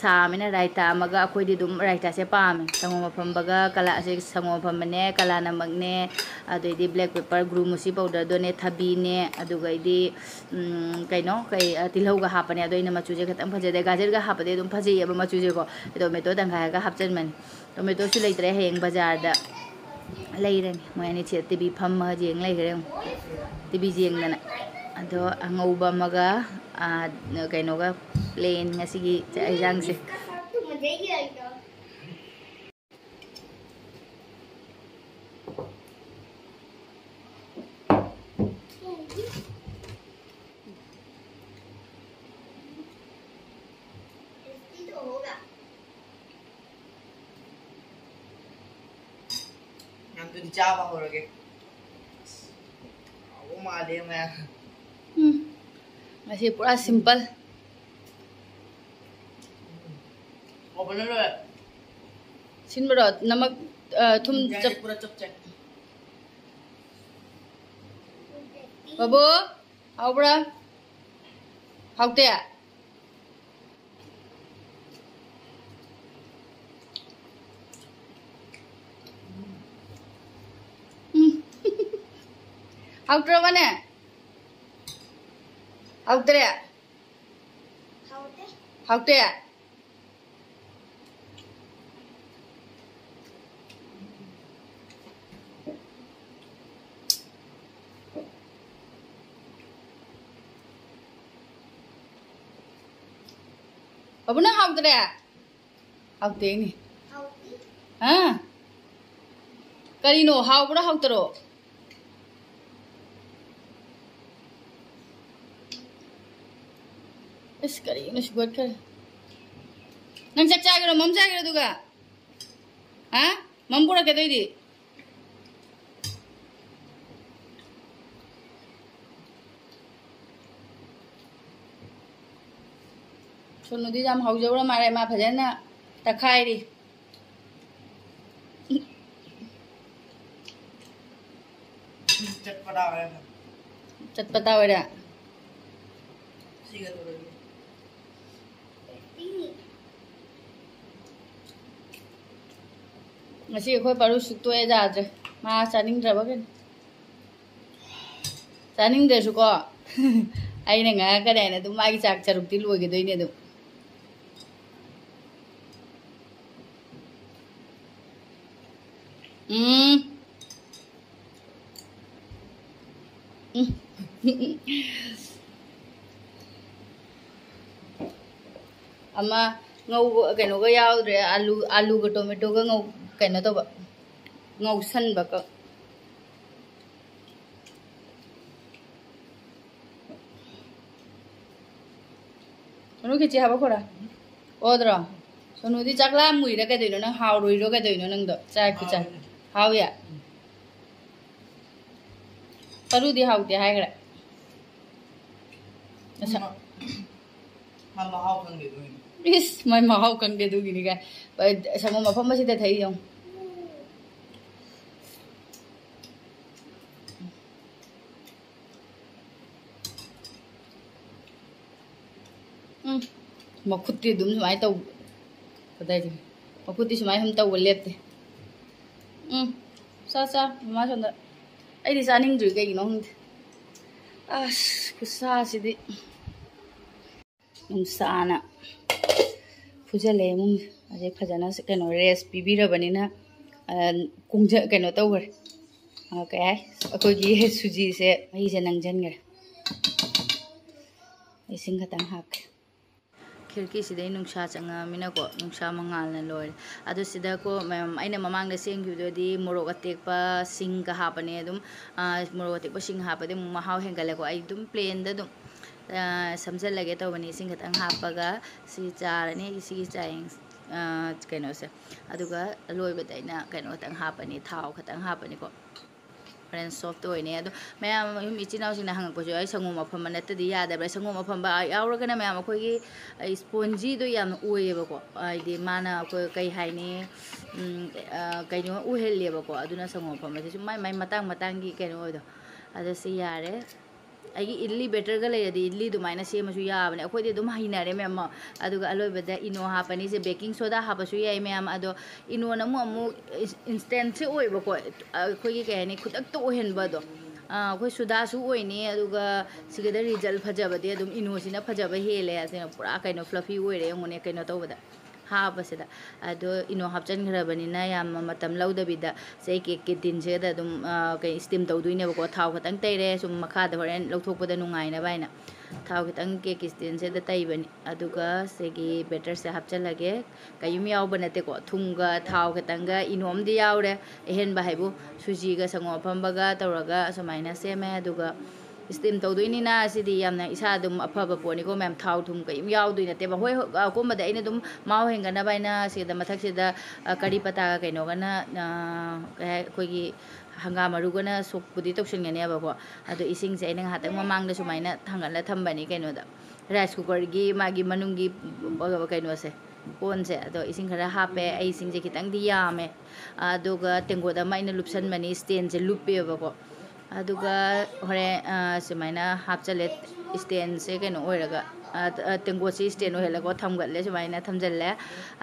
ꯁꯥꯃꯤꯅ ꯔꯥꯏꯇꯥ ꯑꯃꯒ, ꯑꯩꯈꯣꯏꯗꯤ ꯑꯗꯨꯝ ꯔꯥꯏꯇꯥꯁꯦ ꯄꯥꯝꯃꯦ꯫ ꯁꯪꯒꯣꯝ ꯑꯐꯝꯕꯒ ꯀꯂꯥ-, ꯁꯦ, ꯁꯪꯒꯣꯝ ꯑꯐꯝꯕꯅꯦ, ꯀꯂꯥꯅꯃꯛꯅꯦ, ꯑꯗꯩꯗꯤ black pepper, ꯒꯨꯔꯨ ꯃꯨꯁꯤ powderꯗꯨꯅꯦ, ꯊꯕꯤꯅꯦ, ꯑꯗꯨꯒꯩꯗꯤ, ꯎꯝ, ꯀꯩꯅꯣ, ꯀꯩ, ꯑ, ꯇꯤꯜꯍꯧꯒ ꯍꯥꯞꯄꯅꯦ꯫ ꯑꯗꯣ ꯑꯩꯅ ꯃꯆꯨꯁꯦ ꯈꯤꯇꯪ ꯐꯖꯗꯦ, ꯒꯥꯖꯔꯒ ꯍꯥꯞꯄꯗꯤ ꯑꯗꯨꯝ ꯐꯖꯩꯌꯦꯕ ꯃꯆꯨꯁꯦꯀꯣ꯫ Tomato ꯇꯪꯈꯥꯏꯒ ꯍꯥꯞꯆꯤꯟꯕꯅꯦ꯫ Tomatoꯁꯨ ꯂꯩꯇ꯭ꯔꯦ, ꯍꯌꯦꯡ ꯕꯖꯥꯔꯗ ꯂꯩꯔꯅꯤ꯫ ꯃꯣꯏ ꯑꯅꯤ ꯁꯤꯗ TV ꯐꯝꯃꯒ ꯌꯦꯡ ꯂꯩꯈ꯭ꯔꯦ ꯌꯦꯡꯉꯨ꯫ TV ꯌꯦꯡꯗꯅ꯫ ꯑꯗꯣ ꯑꯉꯧꯕ ꯑꯃꯒ, ꯑꯥ, ꯀꯩꯅꯣꯒ, plain ꯉꯁꯤꯒꯤ ꯆꯥꯛ ꯌꯦꯟꯁꯥꯡꯁꯦ꯫ ꯅꯪꯗꯨꯗꯤ ꯆꯥꯕ ꯍꯧꯔꯒꯦ꯫ ꯑꯁ, ꯍꯥꯎꯕ ꯃꯥꯜꯂꯦ ꯃꯌꯥꯝ꯫ ꯎꯝ꯫ ꯉꯁꯤ ꯄꯨꯔꯥ simple꯫ ꯍꯥꯎꯕꯅ ꯂꯣꯏꯔꯦ꯫ ꯁꯤꯟꯕꯔꯣ? ꯅꯃꯛ, ꯑ, ꯊꯨꯝ ꯌꯥꯏ, ꯆꯞ-, ꯄꯨꯔꯥ ꯆꯞ ꯆꯥꯏ꯫ ꯕꯥꯕꯨ, ꯍꯥꯎꯕ꯭ꯔꯥ? ꯍꯥꯎꯇꯦ? ꯎꯝ꯫ ꯍꯥꯎꯇ꯭ꯔꯕꯅꯦ? ꯍꯥꯎꯇ꯭ꯔꯦ? ꯍꯥꯎꯇꯦ꯫ ꯕꯥꯕꯨ, ꯅꯪ ꯍꯥꯎꯇ꯭ꯔꯦ? ꯍꯥꯎꯇꯦꯅꯦ꯫ ꯍꯥ? ꯀꯔꯤꯅꯣ? ꯍꯥꯎꯕ꯭ꯔꯥ ꯍꯥꯎꯇ꯭ꯔꯣ? ꯑꯁ, ꯀꯔꯤꯅꯣ ꯁꯨꯒꯠꯈ꯭ꯔꯦ꯫ ꯅꯪ ꯆꯥꯛ ꯆꯥꯒꯦꯔꯣ? ꯃꯝ ꯆꯥꯒꯦꯔꯣ ꯑꯗꯨꯒ? ꯍꯥ? ꯃꯝ ꯄꯨꯔꯛꯀꯦ ꯑꯗꯨꯏꯗꯤ꯫ ꯁꯣꯅꯨꯗꯤ ꯌꯥꯝ ꯍꯧꯖꯧꯔ ꯃꯥꯜꯂꯦ, ꯃꯥ ꯐꯖꯅ ꯇꯛꯈꯥꯏꯔꯤ꯫ ꯆꯠꯄꯗ ꯑꯣꯏꯔꯦ꯫ ꯆꯠꯄ ꯇꯥ ꯑꯣꯏꯔꯦ꯫ ꯁꯤꯒꯗꯧꯔꯦ꯫ ꯉꯁꯤ ꯑꯩꯈꯣꯏ ꯄꯥꯔꯨ ꯁꯨꯛꯇꯣꯛꯑꯦ ꯌꯥꯗ꯭ꯔꯦ꯫ ꯃꯥ ꯆꯥꯅꯤꯡꯗ꯭ꯔꯕ ꯀꯩꯅꯣ꯫ ꯆꯥꯅꯤꯡꯗ꯭ꯔꯁꯨꯀꯣ, ꯑꯩꯅ ꯉꯥꯡꯉꯛꯀꯅꯤ ꯍꯥꯏꯅ ꯑꯗꯨꯝ ꯃꯥꯒꯤ ꯆꯥꯛ ꯆꯔꯨꯛꯇꯤ ꯂꯣꯏꯒꯗꯣꯏꯅꯦ ꯑꯗꯨꯝ꯫ ꯎꯝ꯫ ꯎꯝ꯫ ꯑꯃ ꯉꯧꯕ ꯀꯩꯅꯣꯒ ꯌꯥꯎꯗ꯭ꯔꯦ, ꯑꯂꯨ, ꯑꯂꯨꯒ ꯇꯣꯃꯦꯇꯣꯒ ꯉꯧ-, ꯀꯩꯅꯣ ꯇꯧꯕ, ꯉꯧꯁꯟꯕ ꯀ-, ꯁꯣꯅꯨ ꯈꯦꯆꯤ ꯍꯥꯞꯄꯛꯈꯣꯔꯥ? ꯑꯣꯗ꯭ꯔꯣ? ꯁꯣꯅꯨꯗꯤ ꯆꯥꯛ ꯂꯥꯝꯃꯨꯏꯔ ꯀꯩꯗꯧꯅꯣ? ꯅꯪ ꯍꯥꯎꯔꯨꯏꯔꯣ ꯀꯩꯗꯧꯅꯣ ꯅꯪꯗꯣ? ꯆꯥꯛ ꯈꯨꯆꯥ-, ꯍꯥꯎꯋꯦ꯫ ꯍꯥꯎꯏ? ꯄꯔꯨꯗꯤ ꯍꯥꯎꯇꯦ ꯍꯥꯏꯈ꯭ꯔꯦ꯫ ꯑꯁ-, ꯃꯥ ꯃꯍꯥꯎ ꯈꯪꯗꯦ ꯑꯗꯨꯒꯤꯅꯤ꯫ ꯏꯁ, ꯃꯥꯏ ꯃꯍꯥꯎ ꯈꯪꯗꯦ ꯑꯗꯨꯒꯤꯅꯤ ꯀꯥꯏ꯫ ꯁꯪꯒꯣꯝ ꯑꯐꯝꯕꯁꯤꯗ ꯊꯛꯏ ꯌꯦꯡꯉꯨ꯫ ꯎꯝ, ꯃꯈꯨꯠꯇꯤ ꯑꯗꯨꯝ ꯁꯨꯃꯥꯏꯅ ꯇꯧ-, ꯀꯗꯥꯏꯗꯒꯤ? ꯃꯈꯨꯠꯇꯤ ꯁꯨꯃꯥꯏꯅ ꯁꯨꯝ ꯇꯧꯕ ꯂꯦꯞꯇꯦ꯫ ꯎꯝ, ꯆꯥ, ꯆꯥ, ꯃꯃꯥ ꯁꯣꯝꯗ꯫ ꯑꯩꯗꯤ ꯆꯥꯅꯤꯡꯗ꯭ꯔꯤ, ꯀꯩꯒꯤꯅꯣ ꯈꯪꯗꯦ꯫ ꯑꯁ, ꯈꯨꯠꯁꯥꯁꯤꯗꯤ꯫ ꯅꯨꯡꯁꯥꯅ ꯐꯨꯖꯜꯂꯦ ꯏꯃꯨꯡꯁꯦ꯫ ꯑꯗꯩ ꯐꯖꯅ ꯀꯩꯅꯣ rest ꯄꯤꯕꯤꯔꯕꯅꯤꯅ, ꯑ, ꯀꯨꯡꯖ-, ꯀꯩꯅꯣ ꯇꯧꯈ꯭ꯔꯦ꯫ ꯑ, ꯀꯩ ꯍꯥꯏ? ꯑꯩꯈꯣꯏꯒꯤ ꯁꯨꯖꯤꯁꯦ ꯃꯍꯤꯁꯦ ꯅꯪꯁꯤꯟꯈ꯭ꯔꯦ꯫ ꯏꯁꯤꯡ ꯈꯛꯇꯪ ꯍꯥꯞꯀꯦ꯫ ꯈꯤꯔꯀꯤꯁꯤꯗꯩ ꯅꯨꯡꯁꯥ ꯆꯪꯉꯛꯑꯃꯤꯅꯀꯣ, ꯅꯨꯡꯁꯥ ꯃꯉꯥꯜꯅ ꯂꯣꯏꯔꯦ꯫ ꯑꯗꯨ ꯁꯤꯗꯀꯣ ꯃꯌꯥꯝ, ꯑꯩꯅ ꯃꯃꯥꯡꯗ ꯁꯦꯝꯈꯤꯕꯗꯨꯗꯤ ꯃꯣꯔꯣꯛ ꯑꯇꯦꯛꯄ ꯁꯤꯡꯒ ꯍꯥꯞꯄꯅꯦ ꯑꯗꯨꯝ꯫ ꯑ, ꯃꯣꯔꯣꯛ ꯑꯇꯦꯛꯄ ꯁꯤꯡ ꯍꯥꯞꯄꯗꯤ ꯑꯃꯨꯛ ꯃꯍꯥꯎ ꯍꯦꯟꯒꯠꯂꯦꯀꯣ꯫ ꯑꯩ ꯑꯗꯨꯝ plain ꯗ ꯑꯗꯨꯝ, ꯑ, ꯁꯝꯖꯜꯂꯒꯦ ꯇꯧꯕꯅꯤ꯫ ꯏꯁꯤꯡ ꯈꯤꯇꯪ ꯍꯥꯞꯄꯒ ꯁꯤ ꯆꯥꯔꯅꯤ, ꯁꯤꯒꯤ ꯆꯥꯌꯦꯡ, ꯑ, ꯀꯩꯅꯣꯁꯦ꯫ ꯑꯗꯨꯒ ꯑꯂꯣꯏꯕꯗ ꯑꯩꯅ ꯀꯩꯅꯣ ꯈꯤꯇꯪ ꯍꯥꯞꯄꯅꯤ, ꯊꯥꯎ ꯈꯤꯇꯪ ꯍꯥꯞꯄꯅꯤꯀꯣ꯫ ꯑꯣꯔꯦꯟꯖ ꯁꯣꯞꯇ ꯑꯣꯏꯅꯤ꯫ ꯑꯗꯣ ꯃꯌꯥꯝ ꯌꯨꯝ ꯏꯆꯤꯟ ꯏꯅꯥꯎꯁꯤꯡꯅ ꯍꯪꯉꯛꯄꯁꯨ ꯌꯥꯎꯏ, "ꯁꯪꯒꯣꯝ ꯑꯐꯝꯕ ꯅꯠꯇꯗꯤ ꯌꯥꯗꯕ꯭ꯔꯥ?" ꯁꯪꯒꯣꯝ ꯑꯐꯝꯕ ꯌꯥꯎꯔꯒꯅ ꯃꯌꯥꯝ ꯑꯩꯈꯣꯏꯒꯤ ꯏꯁꯄꯣꯟꯖꯤꯗꯣ ꯌꯥꯝꯅ ꯑꯣꯏꯌꯦꯕꯀꯣ꯫ ꯍꯥꯏꯗꯤ ꯃꯥꯅ ꯑꯩꯈꯣꯏ ꯀꯩ ꯍꯥꯏꯅꯤ, ꯎꯝ, ꯑ, ꯀꯩꯅꯣ ꯑꯣꯏꯍꯜꯂꯦꯕꯀꯣ꯫ ꯑꯗꯨꯅ ꯁꯪꯒꯣꯝ ꯑꯐꯝꯕꯁꯦ ꯁꯨꯝ ꯃꯥꯏ ꯃꯥꯏ ꯃꯇꯥꯡ ꯃꯇꯥꯡꯒꯤ ꯀꯩꯅꯣ ꯑꯣꯏꯗꯣ꯫ ꯑꯗꯣ ꯁꯤ ꯌꯥꯔꯦ꯫ ꯑꯩꯒꯤ ꯏꯗꯂꯤ ꯕꯦꯇꯔꯒ ꯂꯩꯔꯗꯤ ꯏꯗꯂꯤ ꯑꯗꯨꯃꯥꯏꯅ ꯁꯦꯝꯃꯁꯨ ꯌꯥꯕꯅꯦ꯫ ꯑꯩꯈꯣꯏꯗꯤ ꯑꯗꯨꯝ ꯍꯩꯅꯔꯦ ꯃꯌꯥꯝ꯫ ꯑꯗꯨꯒ ꯑꯂꯣꯏꯕꯗ ꯏꯅꯣ ꯍꯥꯞꯄꯅꯤ꯫ ꯁꯦ ꯕꯦꯀꯤꯡ ꯁꯣꯗꯥ ꯍꯥꯞꯄꯁꯨ ꯌꯥꯏ ꯃꯌꯥꯝ꯫ ꯑꯗꯣ ꯏꯅꯣꯅ ꯑꯃꯨꯛ ꯑꯃꯨꯛ ꯏꯟꯁ-, ꯏꯟꯁꯇꯦꯟꯁꯦ ꯑꯣꯏꯕꯀꯣ꯫ ꯑꯩꯈꯣꯏꯒꯤ ꯀꯩ ꯍꯥꯏꯅꯤ, ꯈꯨꯗꯛꯇ ꯑꯣꯏꯍꯟꯕꯗꯣ꯫ ꯑꯥ, ꯑꯩꯈꯣꯏ ꯁꯣꯗꯥꯁꯨ ꯑꯣꯏꯅꯤ, ꯑꯗꯨꯒ ꯁꯤꯒꯤꯗ ꯔꯤꯖꯜ ꯐꯖꯕꯗꯤ ꯑꯗꯨꯝ ꯏꯅꯣꯁꯤꯅ ꯐꯖꯕ ꯍꯦꯜꯂꯦ꯫ ꯑꯗꯨꯅ ꯄꯨꯔꯥ ꯀꯩꯅꯣ ꯐ꯭ꯂꯐꯤ ꯑꯣꯏꯔꯦ ꯌꯦꯡꯉꯨꯅꯦ, ꯀꯩꯅꯣ ꯇꯧꯕꯗ, ꯍꯥꯞꯄꯁꯤꯗ꯫ ꯑꯗꯣ ꯏꯅꯣ ꯍꯥꯞꯆꯤꯟꯈ꯭ꯔꯕꯅꯤꯅ ꯌꯥꯝꯅ ꯃꯇꯝ ꯂꯧꯗꯕꯤꯗ ꯁꯦ ꯀꯦꯛꯀꯤ ꯇꯤꯟꯁꯤꯗ ꯑꯗꯨꯝ, ꯑꯥ, ꯀꯩ, ꯏꯁꯇꯤꯝ ꯇꯧꯗꯣꯏꯅꯦꯕꯀꯣ꯫ ꯊꯥꯎ ꯈꯛꯇꯪ ꯇꯩꯔꯦ, ꯁꯨꯝ ꯃꯈꯥꯗ ꯍꯣꯔꯦꯟ ꯂꯧꯊꯣꯛꯄꯗ ꯅꯨꯡꯉꯥꯏꯅꯕ ꯍꯥꯏꯅ꯫ ꯊꯥꯎ ꯈꯤꯇꯪ ꯀꯦꯛꯀꯤ ꯁ꯭ꯇꯦꯟꯁꯤꯗ ꯇꯩꯕꯅꯤ꯫ ꯑꯗꯨꯒ ꯁꯤꯒꯤ ꯕꯦꯇꯔꯁꯦ ꯍꯥꯞꯆꯤꯜꯂꯒꯦ꯫ ꯀꯩꯝ ꯌꯥꯎꯕ ꯅꯠꯇꯦꯀꯣ, ꯊꯨꯝꯒ ꯊꯥꯎ ꯈꯤꯇꯪꯒ ꯏꯅꯣ ꯑꯃꯗꯤ ꯌꯥꯎꯔꯦ꯫ ꯑꯍꯦꯟꯕ ꯍꯥꯏꯕꯨ ꯁꯨꯖꯤꯒ ꯁꯪꯒꯣꯝ ꯑꯐꯝꯕꯒ ꯇꯧꯔꯒ ꯑꯁꯨꯃꯥꯏꯅ ꯁꯦꯝꯃꯦ꯫ ꯑꯗꯨꯒ ꯏꯁꯇꯤꯝ ꯇꯧꯗꯣꯏꯅꯤꯅ ꯁꯤꯗꯤ ꯌꯥꯝꯅ ꯏꯁꯥ ꯑꯗꯨꯝ ꯑꯐꯕ ꯄꯣꯠꯅꯤꯀꯣ ꯃꯌꯥꯝ, ꯊꯥꯎ ꯊꯨꯝ ꯀꯩꯝ ꯌꯥꯎꯗꯣꯏ ꯅꯠꯇꯦꯕ꯫ ꯍꯣꯏ, ꯍꯣꯏ, ꯑꯀꯣꯟꯕꯗ ꯑꯩꯅ ꯑꯗꯨꯝ ꯃꯍꯥꯎ ꯍꯦꯟꯒꯠꯅꯕ ꯍꯥꯏꯅ ꯁꯤꯗ ꯃꯊꯛꯁꯤꯗ, ꯑ, ꯀꯔꯤ ꯄꯇꯥꯒ ꯀꯩꯅꯣꯒꯅ, ꯑ, ꯀꯩ ꯍꯥꯏ, ꯑꯩꯈꯣꯏꯒꯤ ꯍꯪꯒꯥꯝ ꯃꯔꯨꯒꯅ ꯁꯣꯛꯄꯨꯗꯤ ꯇꯧꯁꯤꯟꯒꯅꯦꯕꯀꯣ꯫ ꯑꯗꯣ ꯏꯁꯤꯡꯁꯦ ꯑꯩꯅ ꯉꯥꯏꯍꯥꯛꯇꯪ ꯃꯃꯥꯡꯗ ꯁꯨꯃꯥꯏꯅ ꯊꯥꯡꯒꯠꯂ ꯊꯝꯕꯅꯤ ꯀꯩꯅꯣꯗ, ꯔꯥꯏꯁ ꯀꯨꯀꯔꯒꯤ ꯃꯥꯒꯤ ꯃꯅꯨꯡꯒꯤ ꯀꯩꯅꯣꯁꯦ, ꯀꯣꯟꯁꯦ꯫ ꯑꯗꯣ ꯏꯁꯤꯡ ꯈꯔ ꯍꯥꯞꯄꯦ꯫ ꯑꯩ ꯏꯁꯤꯡꯁꯦ ꯈꯤꯇꯪꯗꯤ ꯌꯥꯝꯃꯦ꯫ ꯑꯗꯨꯒ ꯇꯦꯡꯀꯣꯠ ꯑꯃ ꯑꯩꯅ ꯂꯨꯞꯁꯟꯕꯅꯤ, ꯁ꯭ꯇꯦꯟꯁꯦ ꯂꯨꯞꯄꯦꯕꯀꯣ꯫ ꯑꯗꯨꯒ ꯍꯣꯔꯦꯟ, ꯑ, ꯁꯨꯃꯥꯏꯅ ꯍꯥꯞꯆꯜꯂꯦ, ꯁ꯭ꯇꯦꯟꯁꯦ ꯀꯩꯅꯣ ꯑꯣꯏꯔꯒ, ꯑ, ꯑ, ꯇꯦꯡꯀꯣꯠꯁꯦ ꯁ꯭ꯇꯦꯟ ꯑꯣꯏꯍꯜꯂꯒ ꯊꯝꯒꯠꯂꯦ, ꯁꯨꯃꯥꯏꯅ ꯊꯝꯖꯜꯂꯦ꯫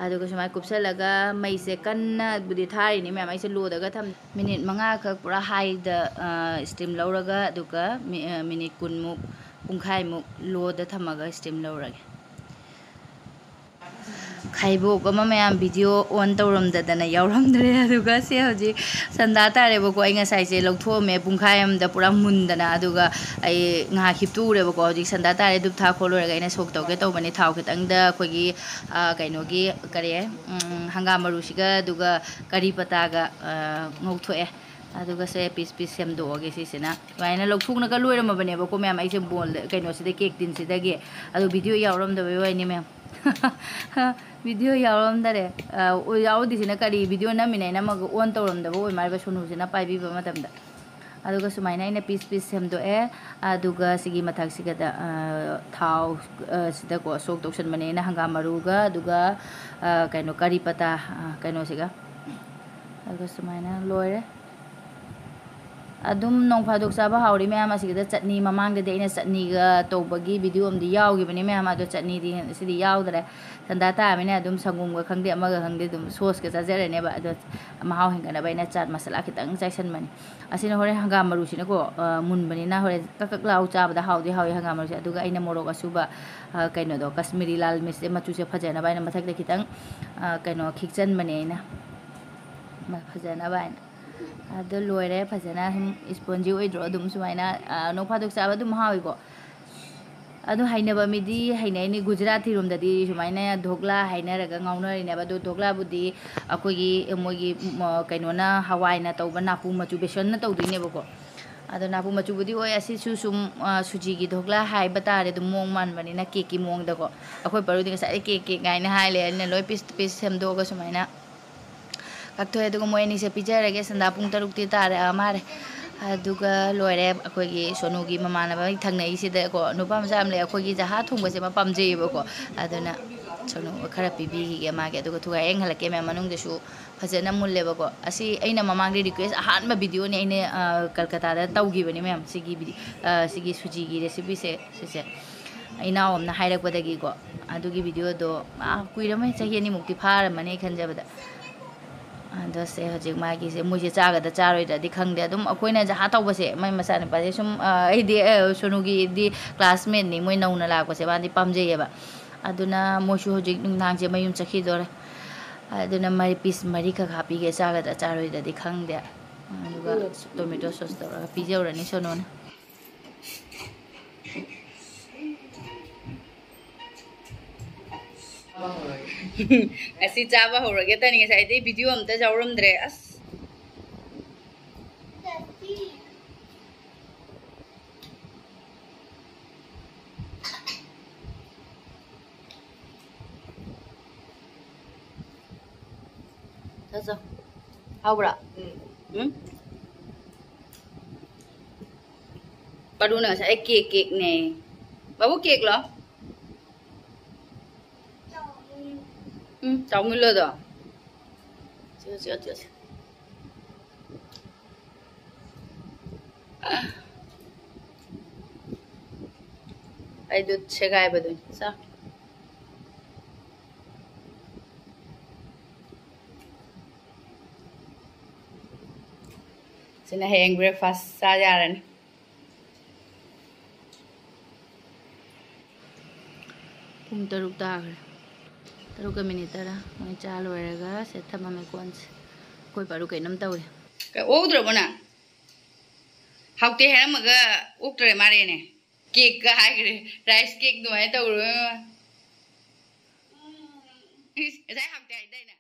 ꯑꯗꯨꯒ ꯁꯨꯃꯥꯏꯅ ꯀꯨꯞꯁꯜꯂꯒ ꯃꯩꯁꯦ ꯀꯟꯅꯕꯨꯗꯤ ꯊꯥꯔꯤꯅꯤ ꯃꯌꯥꯝ, ꯑꯩꯁꯦ ꯂꯣꯗꯒ ꯊꯝ-, ꯃꯤꯅꯤꯠ ꯃꯉꯥꯈꯛ ꯄꯨꯔꯥ ꯍꯥꯏꯗ, ꯑ, ꯁ꯭ꯇꯤꯝ ꯂꯧꯔꯒ, ꯑꯗꯨꯒ ꯃꯤ-, ꯑ, ꯃꯤꯅꯤꯠ ꯀꯨꯟꯃꯨꯛ, ꯄꯨꯡꯈꯥꯏꯃꯨꯛ ꯂꯣꯗ ꯊꯝꯃꯒ ꯁ꯭ꯇꯤꯝ ꯂꯧꯔꯒꯦ꯫ ꯈꯥꯏꯕꯣꯛ ꯑꯃ ꯃꯌꯥꯝ ꯚꯤꯗꯤꯑꯣ ꯑꯣꯟ ꯇꯧꯔꯝꯗꯗꯅ ꯌꯥꯎꯔꯝꯗ꯭ꯔꯦ꯫ ꯑꯗꯨꯒ ꯁꯦ ꯍꯧꯖꯤꯛ ꯁꯟꯗꯥ ꯇꯥꯔꯦꯕꯀꯣ꯫ ꯑꯩ ꯉꯁꯥꯏꯁꯦ ꯂꯧꯊꯣꯛꯑꯝꯃꯦ ꯄꯨꯡꯈꯥꯏ ꯑꯃꯗ ꯄꯨꯔꯥ ꯃꯨꯟꯗꯅ꯫ ꯑꯗꯨꯒ ꯑꯩ ꯉꯥꯏꯍꯥꯛ ꯍꯤꯞꯇꯣꯛꯎꯔꯦꯕꯀꯣ꯫ ꯍꯧꯖꯤꯛ ꯁꯟꯗꯥ ꯇꯥꯔꯦ, ꯙꯨꯞ ꯊꯥ ꯈꯣꯠ ꯂꯣꯏꯔꯒ ꯑꯩꯅ ꯁꯣꯛ ꯇꯧꯒꯦ ꯇꯧꯕꯅꯤ꯫ ꯊꯥꯎ ꯈꯤꯇꯪꯗ ꯑꯩꯈꯣꯏꯒꯤ, ꯑ, ꯀꯩꯅꯣꯒꯤ, ꯀꯔꯤ, ꯎꯝ, ꯍꯪꯒꯥꯝ ꯃꯔꯨꯁꯤꯒ ꯑꯗꯨꯒ ꯀꯔꯤ ꯄꯇꯥꯒ, ꯑ, ꯉꯧꯊꯣꯛꯑꯦ꯫ ꯑꯗꯨꯒ ꯁꯦ ꯄꯤꯁ ꯄꯤꯁ ꯁꯦꯝꯗꯣꯛꯑꯒꯦ ꯁꯤꯁꯤꯅ꯫ ꯁꯨꯃꯥꯏꯅ ꯂꯧꯊꯣꯛꯅꯒ ꯂꯣꯏꯔꯝꯃꯕꯅꯦꯕꯀꯣ ꯃꯌꯥꯝ, ꯑꯩꯁꯦ ꯕꯣꯜꯗ, ꯀꯩꯅꯣꯁꯤꯗ, ꯀꯦꯛ ꯇꯤꯟꯁꯤꯗꯒꯤ꯫ ꯑꯗꯣ ꯚꯤꯗꯤꯑꯣ ꯌꯥꯎꯔꯝꯗꯕꯩ ꯋꯥꯅꯤ ꯃꯌꯥꯝ꯫ ꯚꯤꯗꯤꯑꯣ ꯌꯥꯎꯔꯝꯗꯔꯦ꯫ ꯑ, ꯌꯥꯎꯗꯤꯁꯤꯅ ꯀꯔꯤ ꯚꯤꯗꯤꯑꯣ ꯅꯝꯃꯤꯅꯦ ꯅꯝꯃꯒ ꯑꯣꯟ ꯇꯧꯔꯝꯗꯕ ꯑꯣꯏ ꯃꯥꯜꯂꯦꯕ ꯁꯣꯅꯨꯁꯤꯅ ꯄꯥꯏꯕꯤꯕ ꯃꯇꯝꯗ꯫ ꯑꯗꯨꯒ ꯁꯨꯃꯥꯏꯅ ꯑꯩꯅ ꯄꯤꯁ ꯄꯤꯁ ꯁꯦꯝꯗꯣꯛꯑꯦ꯫ ꯑꯗꯨꯒ ꯁꯤꯒꯤ ꯃꯊꯛꯁꯤꯒꯗ, ꯑ, ꯊꯥꯎ, ꯑ, ꯁꯤꯗꯀꯣ ꯁꯣꯛ ꯇꯧꯁꯟꯕꯅꯦ ꯑꯩꯅ, ꯍꯪꯒꯥꯝ ꯃꯔꯨꯒ, ꯑꯗꯨꯒ, ꯑ, ꯀꯩꯅꯣ, ꯀꯔꯤ ꯄꯇꯥ, ꯑ, ꯀꯩꯅꯣꯁꯤꯒ꯫ ꯑꯗꯨꯒ ꯁꯨꯃꯥꯏꯅ ꯂꯣꯏꯔꯦ꯫ ꯑꯗꯨꯝ ꯅꯣꯡ ꯐꯥꯗꯣꯛ ꯆꯥꯕ ꯍꯥꯎꯔꯤ ꯃꯌꯥꯝ꯫ ꯑꯁꯤꯒꯤꯗ ꯆꯠꯅꯤ, ꯃꯃꯥꯡꯗꯗꯤ ꯑꯩꯅ ꯆꯠꯅꯤꯒ ꯇꯧꯕꯒꯤ ꯚꯤꯗꯤꯑꯣ ꯑꯃꯗꯤ ꯌꯥꯎꯈꯤꯕꯅꯤ ꯃꯌꯥꯝ, ꯑꯗꯣ ꯆꯠꯅꯤꯗꯤ ꯁꯤꯗꯤ ꯌꯥꯎꯗ꯭ꯔꯦ꯫ ꯁꯟꯗꯥ ꯇꯥꯔꯕꯅꯤꯅ ꯑꯗꯨꯝ ꯁꯪꯒꯣꯝꯒ ꯈꯪꯗꯦ, ꯑꯃꯒ ꯈꯪꯗꯦ, ꯑꯗꯨꯝ ꯁꯣꯁꯀ ꯆꯥꯖꯔꯅꯦꯕ꯫ ꯑꯗꯣ ꯃꯍꯥꯎ ꯍꯦꯟꯒꯠꯅꯕ ꯑꯩꯅ ꯆꯥꯠ ꯃꯁꯥꯂꯥ ꯈꯤꯇꯪ ꯆꯥꯏꯁꯟꯕꯅꯤ꯫ ꯑꯁꯤꯅ ꯍꯣꯔꯦꯟ ꯍꯪꯒꯥꯝ ꯃꯔꯨꯁꯤꯅꯀꯣ, ꯑ, ꯃꯨꯟꯕꯅꯤꯅ ꯍꯣꯔꯦꯟ ꯀꯛ ꯀꯛ ꯂꯥꯎ ꯆꯥꯕꯗ ꯍꯥꯎꯗꯤ ꯍꯥꯎꯏ ꯍꯪꯒꯥꯝ ꯃꯔꯨꯁꯦ꯫ ꯑꯗꯨꯒ ꯑꯩꯅ ꯃꯣꯔꯣꯛ ꯑꯁꯨꯕ, ꯑ, ꯀꯩꯅꯣꯗꯣ, ꯀꯁꯃꯤꯔꯤ ꯂꯥꯜ ꯃꯤꯔꯆꯁꯦ ꯃꯆꯨꯁꯦ ꯐꯖꯅꯕ ꯍꯥꯏꯅ ꯃꯊꯛꯇ ꯈꯤꯇꯪ, ꯑ, ꯀꯩꯅꯣ, ꯈꯤꯛꯆꯟꯕꯅꯦ ꯑꯩꯅ꯫ ꯃ-, ꯐꯖꯅꯕ ꯍꯥꯏꯅ꯫ ꯑꯗꯣ ꯂꯣꯏꯔꯦ꯫ ꯐꯖꯅ ꯁꯨꯝ ꯏꯁꯄꯣꯟꯖꯤ ꯑꯣꯏꯗ꯭ꯔꯣ? ꯑꯗꯨꯝ ꯁꯨꯃꯥꯏꯅ, ꯑ, ꯅꯣꯡ ꯐꯥꯗꯣꯛ ꯆꯥꯕ ꯑꯗꯨꯝ ꯍꯥꯎꯏꯀꯣ꯫ ꯑꯗꯨ ꯍꯩꯅꯕ ꯃꯤꯗꯤ ꯍꯩꯅꯩꯅꯤ꯫ ꯒꯨꯖꯔꯥꯠ ꯊꯤꯔꯣꯝꯗꯗꯤ ꯁꯨꯃꯥꯏꯅ ꯙꯣꯛꯂꯥ ꯍꯥꯏꯅꯔꯒ ꯉꯥꯎꯅꯔꯤꯅꯦꯕ꯫ ꯑꯗꯣ ꯙꯣꯛꯂꯥꯕꯨꯗꯤ ꯑꯩꯈꯣꯏꯒꯤ, ꯃꯣꯏꯒꯤ, ꯃ-, ꯀꯩꯅꯣꯅ, ꯍꯋꯥꯏꯅ ꯇꯧꯕ ꯅꯥꯄꯨ ꯃꯆꯨ, ꯕꯦꯁꯟꯅ ꯇꯧꯗꯣꯏꯅꯦꯕꯀꯣ꯫ ꯑꯗꯣ ꯅꯥꯄꯨ ꯃꯆꯨꯕꯨꯗꯤ ꯑꯣꯏ꯫ ꯑꯁꯤꯁꯨ ꯁꯨꯝ, ꯑ, ꯁꯨꯖꯤꯒꯤ ꯙꯣꯛꯂꯥ ꯍꯥꯏꯕ ꯇꯥꯔꯦ, ꯑꯗꯨꯝ ꯃꯑꯣꯡ ꯃꯥꯟꯕꯅꯤꯅ, ꯀꯦꯛꯀꯤ ꯃꯑꯣꯡꯗꯀꯣ꯫ ꯑꯩꯈꯣꯏ ꯄꯔꯨꯗꯤ ꯉꯁꯥꯏꯗꯩ ꯀꯦꯛ, ꯀꯦꯛ ꯉꯥꯏꯅ ꯍꯥꯏ ꯂꯩ꯫ ꯑꯩꯅ ꯂꯣꯏ ꯄꯤꯁ ꯄꯤꯁ ꯁꯦꯝꯗꯣꯛꯑꯒ ꯁꯨꯃꯥꯏꯅ ꯀꯛꯊꯣꯛꯑꯦ꯫ ꯑꯗꯨꯒ ꯃꯣꯏ ꯑꯅꯤꯁꯦ ꯄꯤꯖꯔꯒꯦ꯫ ꯁꯟꯗꯥ ꯄꯨꯡ ꯇꯔꯨꯛꯇꯤ ꯇꯥꯔꯛꯑ ꯃꯥꯜꯂꯦ꯫ ꯑꯗꯨꯒ ꯂꯣꯏꯔꯦ꯫ ꯑꯩꯈꯣꯏꯒꯤ ꯁꯣꯅꯨꯒꯤ ꯃꯃꯥꯟꯅꯕ ꯊꯪꯅꯩꯁꯤꯗꯀꯣ, ꯅꯨꯄꯥ ꯃꯆꯥ ꯑꯃ ꯂꯩ꯫ ꯑꯩꯈꯣꯏꯒꯤ ꯖꯍꯥ ꯊꯣꯡꯕꯁꯦ ꯃꯥ ꯄꯥꯝꯖꯩꯌꯦꯕꯀꯣ꯫ ꯑꯗꯨꯅ ꯁꯣꯅꯨ ꯈꯔ ꯄꯤꯕꯤꯈꯤꯒꯦ ꯃꯥꯒꯤ꯫ ꯑꯗꯨꯒ ꯊꯨꯒꯥꯏ ꯌꯦꯡꯍꯜꯂꯛꯀꯦ ꯃꯌꯥꯝ꯫ ꯃꯅꯨꯡꯗꯁꯨ ꯐꯖꯅ ꯃꯨꯜꯂꯦꯕꯀꯣ꯫ ꯑꯁꯤ ꯑꯩꯅ ꯃꯃꯥꯡꯗ ꯔꯤꯀ꯭ꯋꯦꯁ, ꯑꯍꯥꯟꯕ ꯚꯤꯗꯤꯑꯣꯅꯦ ꯑꯩꯅ, ꯑ, ꯀꯜꯀꯇꯥꯗ ꯇꯧꯈꯤꯕꯅꯦ ꯃꯌꯥꯝ꯫ ꯁꯤꯒꯤ ꯚꯤꯗꯤ-, ꯑ, ꯁꯤꯒꯤ ꯁꯨꯖꯤꯒꯤ ꯔꯦꯁꯤꯄꯤꯁꯦ ꯁꯤꯁꯦ ꯏꯅꯥꯎ ꯑꯃꯅ ꯍꯥꯏꯔꯛꯄꯗꯒꯤꯀꯣ꯫ ꯑꯗꯨꯒꯤ ꯚꯤꯗꯤꯑꯣꯗꯣ, ꯑ, ꯀꯨꯏꯔꯝꯃꯅꯤ, ꯆꯍꯤ ꯑꯅꯤꯃꯨꯛꯇꯤ ꯐꯥꯔꯝꯃꯅꯤ ꯑꯩ ꯈꯟꯖꯕꯗ꯫ ꯑꯗꯣ ꯁꯦ ꯍꯧꯖꯤꯛ ꯃꯥꯒꯤꯁꯦ, ꯃꯣꯏꯁꯦ ꯆꯥꯒꯗ꯭ꯔꯥ ꯆꯥꯔꯣꯏꯗ꯭ꯔꯗꯤ ꯈꯪꯗꯦ꯫ ꯑꯗꯨꯝ ꯑꯩꯈꯣꯏꯅ ꯖꯍꯥ ꯇꯧꯕꯁꯦ, ꯃꯥꯏ ꯃꯆꯥꯅꯨꯄꯥꯁꯦ ꯁꯨꯝ, ꯑ, ꯑꯩꯗꯤ, ꯑ, ꯁꯣꯅꯨꯒꯤꯗꯤ ꯀ꯭ꯂꯥꯁꯃꯦꯠꯅꯤ, ꯃꯣꯏ ꯅꯧꯅ ꯂꯥꯛꯄꯁꯦ ꯃꯥꯗꯤ ꯄꯥꯝꯖꯩꯌꯦꯕ꯫ ꯑꯗꯨꯅ ꯃꯣꯏꯁꯨ ꯍꯧꯖꯤꯛ ꯅꯨꯡꯗꯥꯡꯁꯦ ꯃꯌꯨꯝ ꯆꯠꯈꯤꯗꯣꯔꯦ꯫ ꯑꯗꯨꯅ ꯃꯔꯤ ꯄꯤꯁ ꯃꯔꯤꯈꯛ ꯍꯥꯞꯄꯤꯒꯦ, ꯆꯥꯒꯗ꯭ꯔꯥ ꯆꯥꯔꯣꯏꯗ꯭ꯔꯗꯤ ꯈꯪꯗꯦ꯫ ꯑꯗꯨꯒ ꯇꯣꯃꯦꯇꯣ ꯁꯣꯁ ꯇꯧꯔꯒ ꯄꯤꯖꯧꯔꯅꯤ ꯁꯣꯅꯨꯅ꯫ ꯑꯁꯤ ꯆꯥꯕ ꯍꯧꯔꯒꯦ ꯇꯅꯤ, ꯉꯁꯥꯏꯗꯩ ꯚꯤꯗꯤꯑꯣ ꯑꯝꯇ ꯌꯥꯎꯔꯝꯗ꯭ꯔꯦ꯫ ꯑꯁ꯫ ꯆꯥ, ꯆꯥ꯫ ꯍꯥꯎꯕ꯭ꯔꯥ? ꯎꯝ꯫ ꯎꯝ? ꯄꯥꯔꯨꯅ ꯉꯁꯥꯏ ꯀꯦꯛ, ꯀꯦꯛꯅꯦ꯫ ꯕꯥꯕꯨ, ꯀꯦꯛꯂꯣ? ꯎꯝ, ꯆꯥꯎꯃꯤꯜꯂꯣꯗꯣ꯫ ꯆꯣ, ꯆꯣ, ꯆꯣ, ꯆꯣ꯫ ꯑꯩꯗꯣ ꯁꯦꯒꯥꯏꯕꯗꯨꯅꯤ꯫ ꯆꯥ꯫ ꯁꯤꯅ ꯍꯌꯦꯡ breakfast ꯆꯥ ꯌꯥꯔꯅꯤ꯫ ꯄꯨꯡ ꯇꯔꯨꯛ ꯇꯥꯈ꯭ꯔꯦ꯫ ꯇꯔꯨꯛꯀ ꯃꯤꯅꯤꯠ ꯇꯔꯥ꯫ ꯃꯣꯏ ꯆꯥ ꯂꯣꯏꯔꯒ ꯁꯦ ꯊꯝꯃꯝꯃꯦ ꯀꯣꯟꯁꯦ꯫ ꯑꯩꯈꯣꯏ ꯄꯥꯔꯨ ꯀꯩꯅꯣꯝ ꯇꯧꯔꯦ꯫ ꯀ-, ꯑꯣꯛꯇ꯭ꯔꯕꯣ ꯅꯪ? ꯍꯥꯎꯇꯦ ꯍꯥꯏꯔꯝꯃꯒ ꯑꯣꯛꯇ꯭ꯔꯦ ꯃꯥꯔꯦꯅꯦ꯫ ꯀꯦꯛꯀ ꯍꯥꯏꯈ꯭ꯔꯦ꯫ Rice cake ꯑꯗꯨꯃꯥꯏꯅ ꯇꯧꯔꯣꯏ ꯃꯥ꯫ ꯏꯁ, ꯉꯁꯥꯏ ꯍꯥꯎꯇꯦ ꯍꯥꯏꯗꯥꯏꯅꯦ?